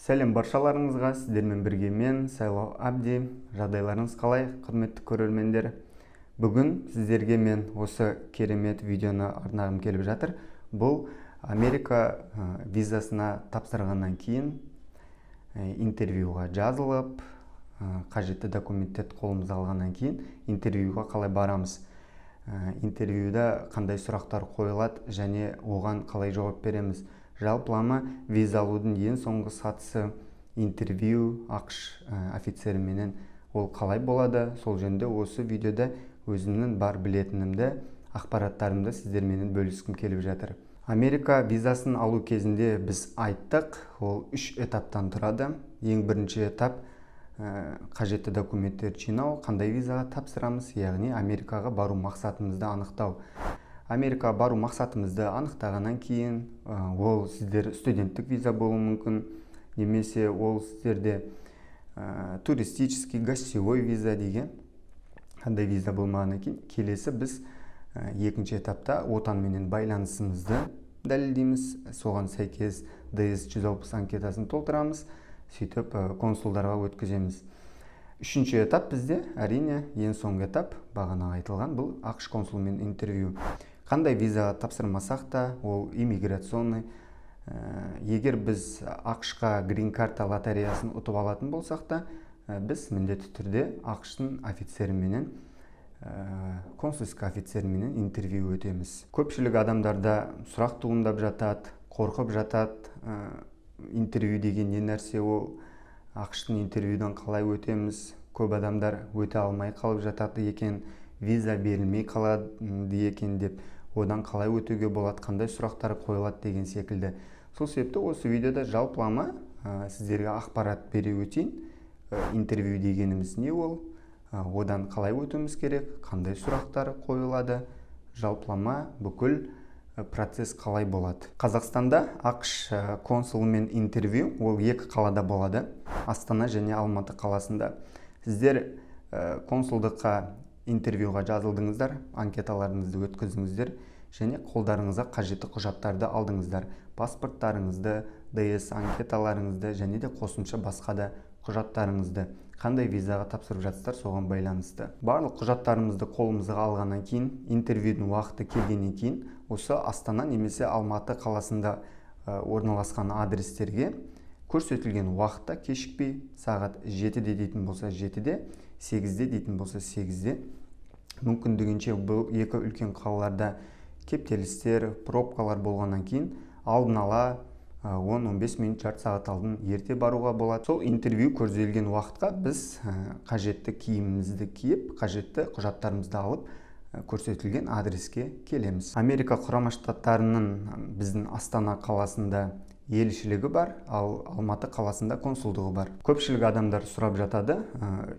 Сәлем баршаларыңызға! Сіздермен бірге мен, Сайлау Абди. Жағдайларыңыз қалай, құрметті көрермендер? Бүгін сіздерге мен осы керемет видеоны арнағым келіп жатыр. Бұл Америка визасына тапсырғаннан кейін интервьюға жазылып, қажетті документтерді қолымызға алғаннан кейін интервьюға қалай барамыз, интервьюда қандай сұрақтар қойылады және оған қалай жауап береміз. Жалпылама виза алудың ең соңғы сатысы интервью АҚШ офицеріменен, ол қалай болады, сол жөнінде осы видеода өзімнің бар білетінімді, ақпараттарымды сіздерменен бөліскім келіп жатыр. Америка визасын алу кезінде біз айттық, ол үш этаптан тұрады. Ең бірінші этап қажетті документтерді жинау, қандай визаға тапсырамыз, яғни Америкаға бару мақсатымызды анықтау. Америкаға бару мақсатымызды анықтағаннан кейін, ол сіздер студенттік виза болуы мүмкін немесе ол сіздерде туристический, гостевой виза деген қандай виза болмағаннан кейін, келесі біз екінші этапта отанменен байланысымызды дәлелдейміз. Соған сәйкес DS 160 анкетасын толтырамыз, сөйтіп консулдарға өткіземіз. Үшінші этап бізде, әрине, ең соңғы этап, бағана айтылған, бұл АҚШ консулымен интервью. Қандай визаға тапсырмасақ та, ол иммиграционный, егер біз АҚШ-қа грин карта лотереясын ұтып алатын болсақ та, біз міндетті түрде АҚШ-тың офицеріменен, консульский офицерменен интервью өтеміз. Көпшілік адамдарда сұрақ туындап жатады, қорқып жатады: интервью деген не нәрсе, ол АҚШ-тың интервьюдан қалай өтеміз? Көп адамдар өте алмай қалып жатады екен, виза берілмей қалады екен деп, одан қалай өтуге болады, қандай сұрақтар қойылады деген секілді. Сол себепті осы видеода жалпылама сіздерге ақпарат бере өтейін. Интервью дегеніміз не ол, одан қалай өтуіміз керек, қандай сұрақтар қойылады, жалпылама бүкіл процесс қалай болады. Қазақстанда АҚШ консулымен интервью ол екі қалада болады: Астана және Алматы қаласында. Сіздер консулдыққа интервьюға жазылдыңыздар, анкеталарыңызды өткіздіңіздер және қолдарыңызға қажетті құжаттарды алдыңыздар: паспорттарыңызды, DS анкеталарыңызды және де қосымша басқа да құжаттарыңызды, қандай визаға тапсырып жатсыздар, соған байланысты. Барлық құжаттарымызды қолымызға алғаннан кейін, интервьюдің уақыты келгеннен кейін осы Астана немесе Алматы қаласында орналасқан адрестерге көрсетілген уақытта кешікпей, сағат 7-де дейтін болса 7-де, 8-де дейтін болса 8-де, мүмкіндігінше, бұл екі үлкен қалаларда кептелістер, пробкалар болғаннан кейін алдын ала 10-15 минут, жарты сағат алдын ерте баруға болады. Сол интервью көрсетілген уақытқа біз қажетті киімімізді киіп, қажетті құжаттарымызды алып, көрсетілген адреске келеміз. Америка Құрама Штаттарының біздің Астана қаласында елшілігі бар, ал Алматы қаласында консулдығы бар. Көпшілік адамдар сұрап жатады,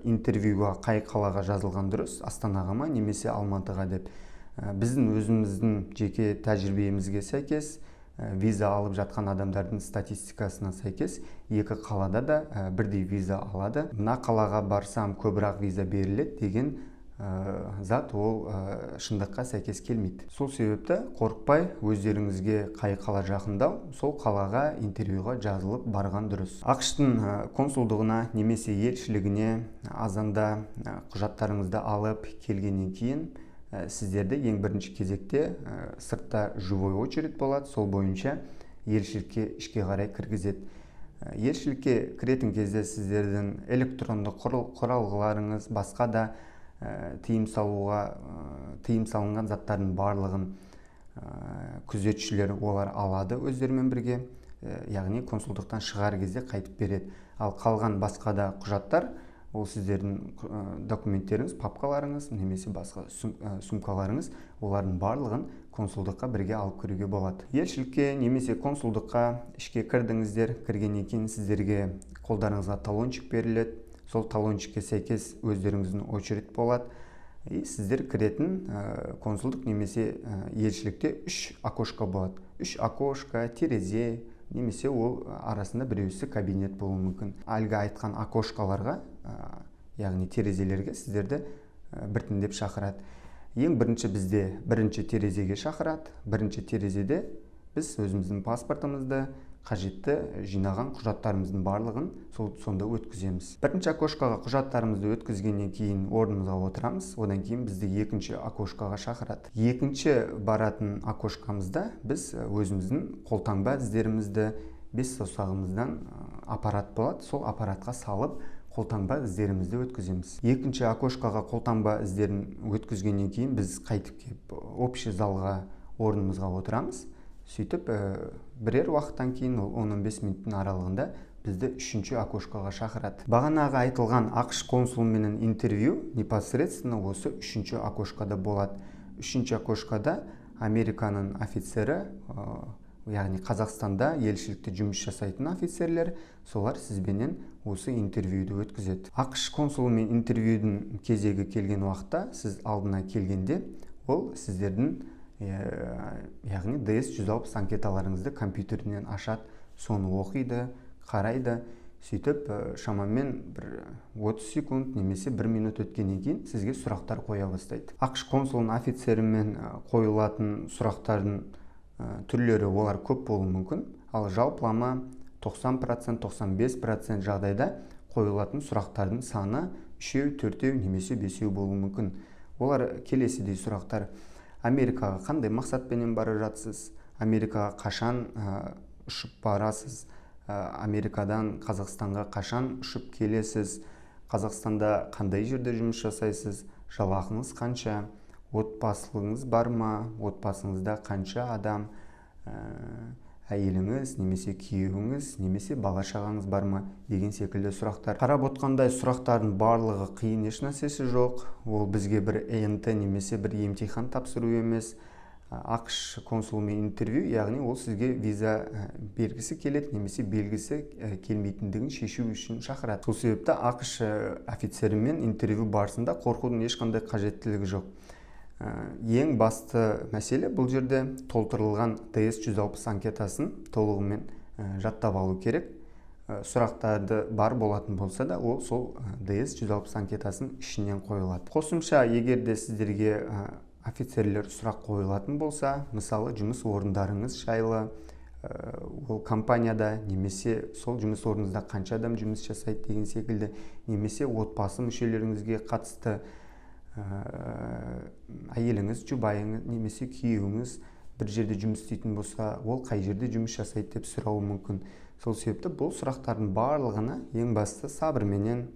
интервьюға қай қалаға жазылған дұрыс, Астанаға ма немесе Алматыға деп. Біздің өзіміздің жеке тәжірибемізге сәйкес, виза алып жатқан адамдардың статистикасына сәйкес, екі қалада да бірдей виза алады. Мына қалаға барсам, көбірек виза беріледі деген зат ол шындыққа сәйкес келмейді. Сол себепті қорықпай, өздеріңізге қай қала жақындау, сол қалаға интервьюға жазылып барған дұрыс. АҚШ-тың консулдығына немесе елшілігіне азанда құжаттарыңызды алып келгеннен кейін, сіздерді ең бірінші кезекте сыртта живой очередь болады, сол бойынша елшілікке ішке қарай кіргізеді. Елшілікке кіретін кезде сіздердің электронды құралғыларыңыз, басқа да тыйым салынған заттардың барлығын күзетшілер олар алады өздерімен бірге, яғни консулдықтан шығар кезде қайтып береді. Ал қалған басқа да құжаттар, ол сіздердің документтеріңіз, папкаларыңыз немесе басқа сумкаларыңыз, олардың барлығын консулдыққа бірге алып кіруге болады. Елшілікке немесе консулдыққа ішке кірдіңіздер. Кіргеннен кейін сіздерге қолдарыңызға талончик беріледі. Сол талончикке сәйкес өздеріңіздің очередь болады. И сіздер кіретін консулдық немесе елшілікте үш окошко болады, үш окошко, терезе немесе ол арасында біреусі кабинет болуы мүмкін. Әлгі айтқан окошкаларға, яғни терезелерге сіздерді біртіндеп шақырады. Ең бірінші бізде бірінші терезеге шақырады. Бірінші терезеде біз өзіміздің паспортымызды, Қажетті жинаған құжаттарымыздың барлығын сол сонда өткіземіз. Бірінші окошкаға құжаттарымызды өткізгеннен кейін орнымызға отырамыз. Одан кейін бізді екінші окошкаға шақырады. Екінші баратын окошкамызда біз өзіміздің қолтаңба іздерімізді, бес саусағымыздан аппарат болады, сол аппаратқа салып, қолтаңба іздерімізді өткіземіз. Екінші окошкаға қолтаңба іздерін өткізгеннен кейін біз қайтып келіп, общий залға орнымызға отырамыз. Сөйтіп, бірер уақыттан кейін, ол 10-15 минуттың аралығында, бізді үшінші окошкаға шақырады. Бағанағы айтылған АҚШ консулыменен интервью непосредственно осы үшінші окошкада болады. Үшінші окошкада Американың офицері, яғни Қазақстанда елшілікте жұмыс жасайтын офицерлер, солар сізбенен осы интервьюді өткізеді. АҚШ консулымен интервьюдің кезегі келген уақытта, сіз алдына келгенде, ол сіздердің, яғни DS 160 анкеталарыңызды компьютерінен ашады, соны оқиды, қарайды. Сөйтіп, шамамен бір 30 секунд немесе бір минут өткеннен кейін сізге сұрақтар қоя бастайды. АҚШ консулының офицерімен қойылатын сұрақтардың түрлері, олар көп болуы мүмкін, ал жалпылама 90%, 95% жағдайда қойылатын сұрақтардың саны үшеу, төртеу немесе бесеу болуы мүмкін. Олар келесідей сұрақтар: Америкаға қандай мақсатпенен бара жатсыз? Америкаға қашан ұшып барасыз? Америкадан Қазақстанға қашан ұшып келесіз? Қазақстанда қандай жерде жұмыс жасайсыз? Жалақыңыз қанша? Отбасылығыңыз бар ма? Отбасыңызда қанша адам? Әйеліңіз немесе күйеуіңіз немесе бала шағаңыз бар ма деген секілді сұрақтар. Қарап отқандай, сұрақтардың барлығы қиын ешнәрсесі жоқ. Ол бізге бір ЕНТ немесе бір емтихан тапсыру емес. АҚШ консулымен интервью, яғни ол сізге виза бергісі келеді немесе бергісі келмейтіндігін шешу үшін шақырады. Сол себепті АҚШ офицерімен интервью барысында қорқудың ешқандай қажеттілігі жоқ. Ең басты мәселе бұл жерде толтырылған DS 160 анкетасын толығымен жаттап алу керек. Сұрақтарды бар болатын болса да, ол сол DS 160 анкетасының ішінен қойылады. Қосымша, егер де сіздерге офицерлер сұрақ қойылатын болса, мысалы, жұмыс орындарыңыз жайлы, ол компанияда немесе сол жұмыс орныңызда қанша адам жұмыс жасайды деген секілді, немесе отбасы мүшелеріңізге қатысты, әйеліңіз, жұбайыңыз немесе күйеуіңіз бір жерде жұмыс істейтін болса, ол қай жерде жұмыс жасайды деп сұрауы мүмкін. Сол себепті бұл сұрақтардың барлығына ең басты сабырменен,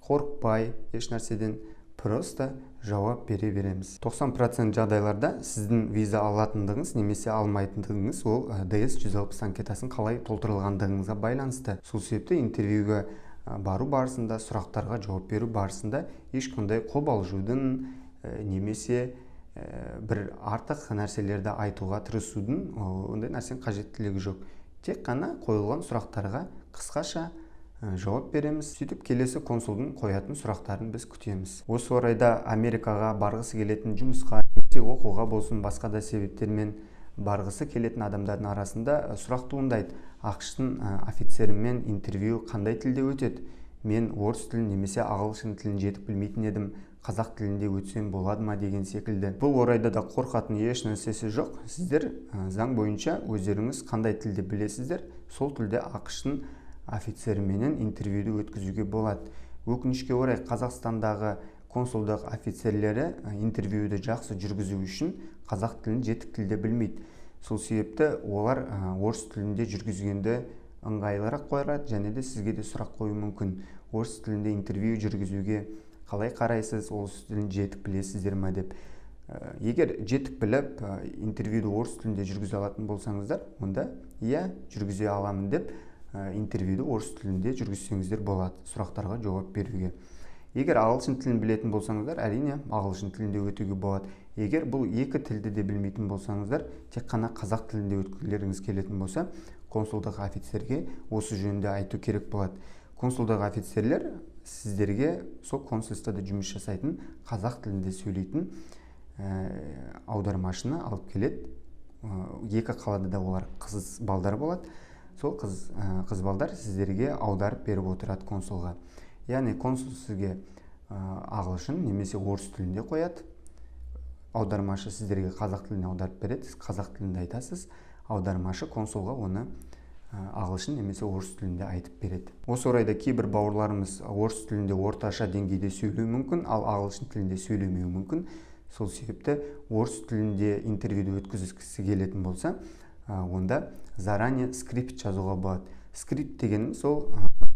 қорықпай еш нәрседен, просто жауап бере береміз. 90% жағдайларда сіздің виза алатындығыңыз немесе алмайтындығыңыз ол DS 160 анкетасын қалай толтырылғандығыңызға байланысты. Сол себепті интервьюге бару барысында, сұрақтарға жауап беру барысында ешқандай қобалжудың немесе бір артық нәрселерді айтуға тырысудың, ондай нәрсенің қажеттілігі жоқ. Тек қана қойылған сұрақтарға қысқаша жауап береміз. Сөйтіп, келесі консулдың қоятын сұрақтарын біз күтеміз. Осы орайда Америкаға барғысы келетін, жұмысқа немесе оқуға болсын, басқа да себептермен барғысы келетін адамдардың арасында сұрақ туындайды: АҚШ-тың офицерімен интервью қандай тілде өтеді? Мен орыс тілін немесе ағылшын тілін жетік білмейтін едім, қазақ тілінде өтсем болады ма деген секілді. Бұл орайда да қорқатын еш нәрсесі жоқ. Сіздер заң бойынша өздеріңіз қандай тілде білесіздер, сол тілде АҚШ-тың офицеріменен интервьюді өткізуге болады. Өкінішке орай, Қазақстандағы консулдық офицерлері интервьюді жақсы жүргізу үшін қазақ тілін жетік тілде білмейді. Сол себепті олар орыс тілінде жүргізгенді ыңғайлырақ қояды және де сізге де сұрақ қоюы мүмкін: орыс тілінде интервью жүргізуге қалай қарайсыз, орыс тілін жетік білесіздер ма деп. Егер жетік біліп, интервьюді орыс тілінде жүргізе алатын болсаңыздар, онда иә, жүргізе аламын деп, интервьюді орыс тілінде жүргізсеңіздер болады сұрақтарға жауап беруге. Егер ағылшын тілін білетін болсаңыздар, әрине, ағылшын тілінде өтуге болады. Егер бұл екі тілді де білмейтін болсаңыздар, тек қана қазақ тілінде өткілеріңіз келетін болса, консулдық офицерге осы жөнінде айту керек болады. Консулдық офицерлер сіздерге сол консульствода жұмыс жасайтын, қазақ тілінде сөйлейтін аудармашыны алып келеді. Екі қалада да олар қыз балдар болады. Сол қыз балдар сіздерге аударып беріп отырады консулға. Яғни консул сізге ағылшын немесе орыс тілінде қояды, аудармашы сіздерге қазақ тіліне аударып береді. Сіз қазақ тілінде айтасыз, аудармашы консулға оны ағылшын немесе орыс тілінде айтып береді. Осы орайда кейбір бауырларымыз орыс тілінде орташа деңгейде сөйлеуі мүмкін, ал ағылшын тілінде сөйлемеуі мүмкін. Сол себепті орыс тілінде интервьюді өткізгісі келетін болса, онда заранее скрипт жазуға болады. Скрипт дегеніміз ол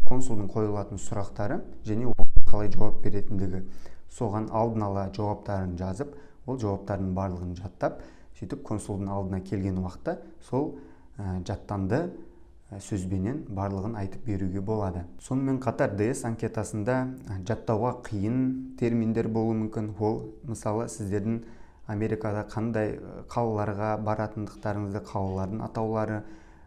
консулдың қойылатын сұрақтары және оған қалай жауап беретіндігі. Соған алдын ала жауаптарын жазып, ол жауаптардың барлығын жаттап, сөйтіп консулдың алдына келген уақытта сол жаттанды сөзбенен барлығын айтып беруге болады. Сонымен қатар DS анкетасында жаттауға қиын терминдер болуы мүмкін. Ол, мысалы, сіздердің Америкада қандай қалаларға баратындықтарыңызды, қалалардың атаулары,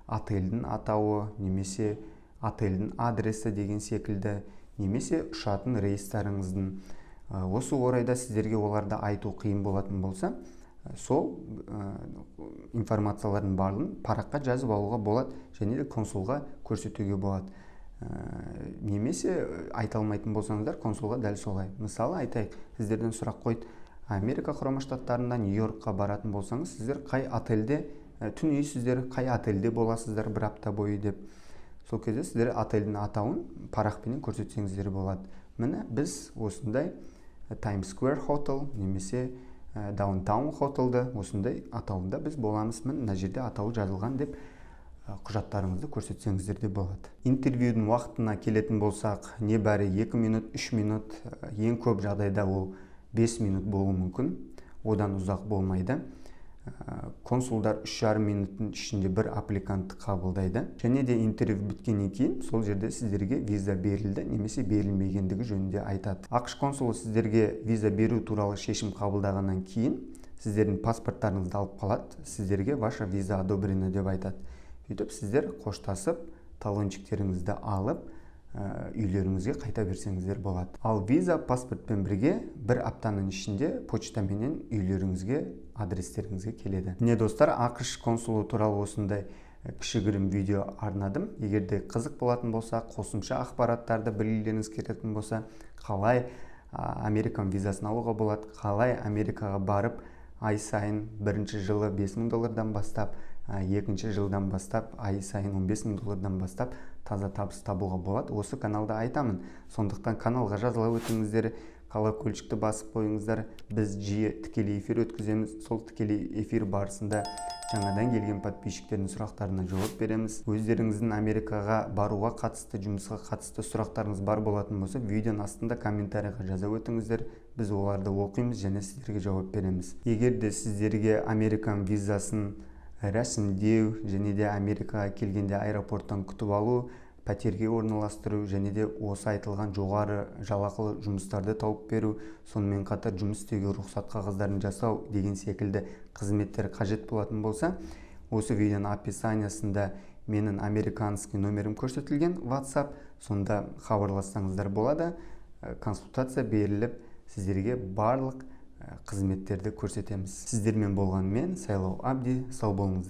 отельдің атауы немесе отельдің адресі деген секілді, немесе ұшатын рейстарыңыздың. Осы орайда сіздерге оларды айту қиын болатын болса, сол информациялардың барлығын параққа жазып алуға болады және де консулға көрсетуге болады. Немесе айта алмайтын болсаңыздар, консулға дәл солай. Мысалы, айтайық, сіздерден сұрақ қойды: Америка Құрама Штаттарында Нью Йоркқа баратын болсаңыз, сіздер қай отельде түнейсіздер, қай отельде боласыздар бір апта бойы деп. Сол кезде сіздер отельдің атауын парақпенен көрсетсеңіздер болады. Міне, біз осындай Times Square Hotel немесе Downtown Hotelді, осындай атауында біз боламыз, міне, мына жерде атауы жазылған деп құжаттарыңызды көрсетсеңіздер де болады. Интервьюдің уақытына келетін болсақ, небәрі 2 минут, 3 минут, ең көп жағдайда ол 5 минут болуы мүмкін, одан ұзақ болмайды. Консулдар 3,5 минуттың ішінде бір аппликантты қабылдайды және де интервью біткеннен кейін сол жерде сіздерге виза берілді немесе берілмегендігі жөнінде айтады. АҚШ консулы сіздерге виза беру туралы шешім қабылдағаннан кейін сіздердің паспорттарыңызды алып қалады, сіздерге «Ваша виза одобрена» деп айтады. Сөйтіп сіздер қоштасып, талончиктеріңізді алып, үйлеріңізге қайта берсеңіздер болады. Ал виза паспортпен бірге бір аптаның ішінде почтаменен үйлеріңізге, адрестеріңізге келеді. Міне, достар, АҚШ консулы туралы осындай кішігірім видео арнадым. Егер де қызық болатын болса, қосымша ақпараттарды білгілеріңіз келетін болса, қалай американ визасын алуға болады, қалай Америкаға барып, ай сайын бірінші жылы 5000 доллардан бастап, екінші жылдан бастап ай сайын 15 мың доллардан бастап таза табыс табуға болады, осы каналда айтамын. Сондықтан каналға жазыла өтіңіздер, колокольчикті басып қойыңыздар. Біз жиі тікелей эфир өткіземіз. Сол тікелей эфир барысында жаңадан келген подписчиктердің сұрақтарына жауап береміз. Өздеріңіздің Америкаға баруға қатысты, жұмысқа қатысты сұрақтарыңыз бар болатын болса, видеоның астында комментарийға жаза өтіңіздер. Біз оларды оқимыз және сіздерге жауап береміз. Егер де сіздерге американ визасын рәсімдеу және де Америкаға келгенде аэропорттан күтіп алу, пәтерге орналастыру және де осы айтылған жоғары жалақылы жұмыстарды тауып беру, сонымен қатар жұмыс істеуге рұқсат қағаздарын жасау деген секілді қызметтер қажет болатын болса, осы видеоның описаниясында менің американский номерім көрсетілген, WhatsApp, сонда хабарлассаңыздар болады. Консультация беріліп, сіздерге барлық қызметтерді көрсетеміз. Сіздермен болған мен, Сайлау Абди. Сау болыңыздар.